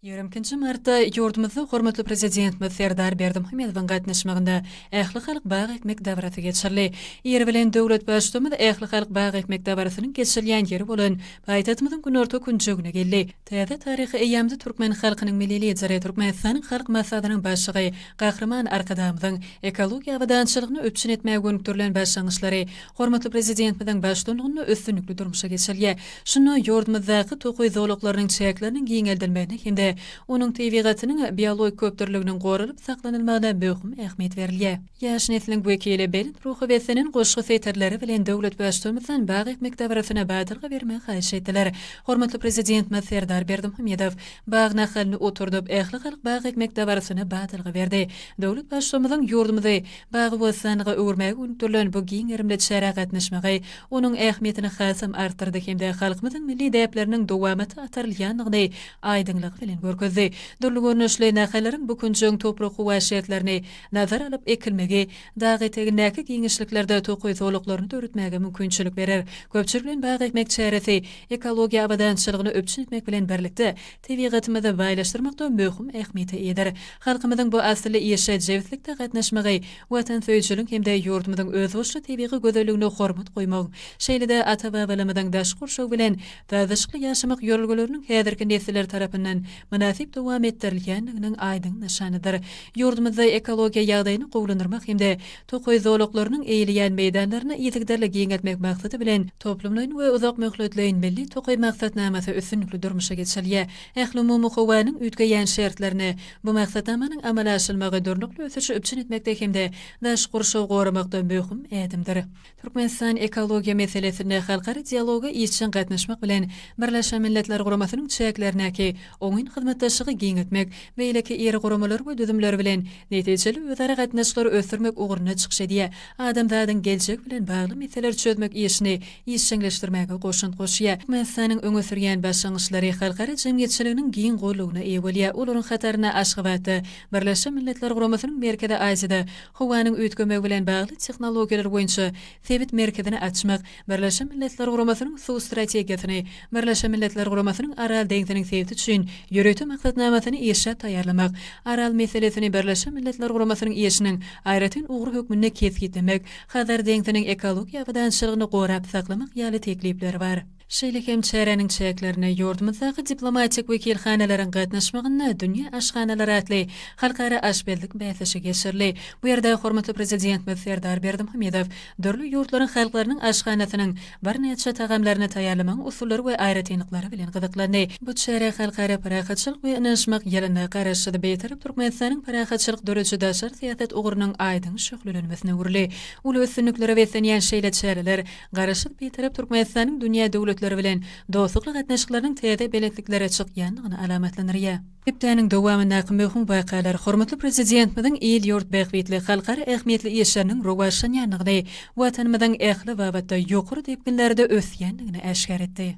22-nji martda ýurdumyzda hormatly Prezidentimiz Serdar Berdimuhamedowyň gatnaşmagynda ählihalk bag ekmek dabarasy geçirildi. Ir bilen döwlet Baştutanymyz ählihalk bag ekmek dabarasynyň geçirilýän ýeri bolan paýtagtymyzyň günorta künjegine geldi. Täze taryhy eýýamda türkmen halkynyň Milli Lideri, Türkmenistanyň Halk Maslahatynyň Başlygy Gahryman Arkadagymyzyň ekologiýa abadançylygyny üpjün etmäge gönükdirilen başlangyçlary hormatly Prezidentimiziň baştutanlygynda üstünlikli durmuşa geçirilýär. Şunda ýurdumyzdaky tokaý zolaklarynyň çäkleriniň giňeldilmegine hem-de onuň tebigatynyň biologik köpdürlüliginiň goralyp saklanylmagyna möhüm ähmiýet berilýär. Ýaş nesliň wekili belent ruha beslenen goşgy setirleri bilen döwlet Baştutanymyzdan bag ekmek dabarasyna badalga bermegi haýyş etdiler. Hormatly Prezidentimiz Serdar Berdimuhamedow bag nahalyny oturdyp, ählihalk bag ekmek dabarasyna badalga berdi. Döwlet Baştutanymyzyň ýurdumyzy bagy-bossanlyga öwürmäge gönükdirilen bu giň gerimli çärä gatnaşmagy onuň ähmiýetini hasam artdyrdy hem-de halkymyzyň milli däpleriniň dowamata atarylýandygyny aýdyňlygy bilen görkezdi. Dürli görnüşli nahallaryň bu künjegiň toprak-howa şertlerini nazara alyp ekilmegi dag etegindäki giňişliklerde tokaý zolaklaryny döretmäge mümkinçilik berer. Köpçülik bilen bag ekmek çäresi ekologiýa abadançylygyny üpjün etmek bilen birlikde, tebigatymyzy baýlaşdyrmakda möhüm ähmiýete eýedir. Halkymyzyň bu asylly işe jebislikde gatnaşmagy watansöýüjiligiň hem-de ýurdumyzyň özboluşly tebigy gözelligine hormat goýmagyň, şeýle-de ata-babalarymyzyň daşky gurşaw bilen sazlaşykly ýaşamak ýörelgeleriniň häzirki nesiller tarapyndan mynasyp dowam etdirilýändiginiň aýdyň nyşanydyr. Ýurdumyzda ekologiýa ýagdaýyny gowulandyrmak hem-de tokaý zolaklarynyň eýeleýän meýdanlaryny yzygiderli giňeltmek maksady bilen, toplumlaýyn we uzak möhletleýin Milli tokaý maksatnamasy üstünlikli durmuşa geçirilýär. Ählumumy howanyň üýtgeýän şertlerinde bu maksatnamanyň amala aşyrylmagy durnukly ösüşi üpjün etmekde hem-de daşky gurşawy goramakda möhüm ädimdir. Türkmenistan ekologiýa meselesinde halkara dialoga işjeň gatnaşmak bilen, Birleşen Milletler Guramasynyň çäklerindäki oňyn hyzmatdaşlygy giňeltmek, beýleki iri guramalar we düzümler bilen netijeli özara gatnaşyklary ösdürmek ugrunda çykyş edýär, adamzadyň geljegi bilen bagly meseleleri çözmek işini işjeňleşdirmäge goşant goşýar. Türkmenistanyň öňe sürýän başlangyçlary halkara jemgyýetçiliginiň giň goldawyna eýe bolýar, olaryň hatarynda Aşgabatda Birleşen Milletler Guramasynyň Merkezi Aziýada Howanyň üýtgemegi bilen bagly tehnologiýalar boýunça sebit merkezini açmak, Birleşen Milletler Guramasynyň Suw strategiýasyny, Birleşen Milletler Guramasynyň Aral deňziniň sebiti üçin ýörite maksatnamasyny işläp taýýarlamak, Aral meselesini Birleşen Milletler Guramasynyň işiniň aýratyn ugry hökmünde kesgitlemek, Hazar deňziniň ekologiýa abadançylygyny gorap saklamak ýaly teklipler bar. Şeýle hem çäräniň çäklerinde ýurdumyzdaky diplomatik wekilhanalaryň gatnaşmagynda Dünýä aşhanalary atly halkara aşpezlik bäsleşigi geçirildi. Bu ýerde hormatly Prezidentimiz Serdar Berdimuhamedow dürli ýurtlaryň halklarynyň aşhanasynyň birnäçe tagamlaryny taýýarlamagyň usullary we aýratynlyklary bilen gyzyklandy. Bu çäre Halkara parahatçylyk we ynanyşmak ýylynda Garaşsyz, Bitarap Türkmenistanyň parahatçylyk dörediji daşary syýasat ugrunyň aýdyň şöhlelenmesine öwrüldi. Uly üstünliklere beslenýän şeýle çäreler Garaşsyz, Bitarap Türkmenistanyň dünýä döwletleri bilen dostlukly gatnaşyklarynyň täze belentliklere çykýandygyny alamatlandyrýar. Hepdäniň dowamyndaky möhüm wakalar hormatly Prezidentimiziň il-ýurt bähbitli halkara ähmiýetli işleriniň rowaçlanýandygyny, Watanymyzyň ähli babatda ýokary depginlerde ösýändigini äşgär etdi.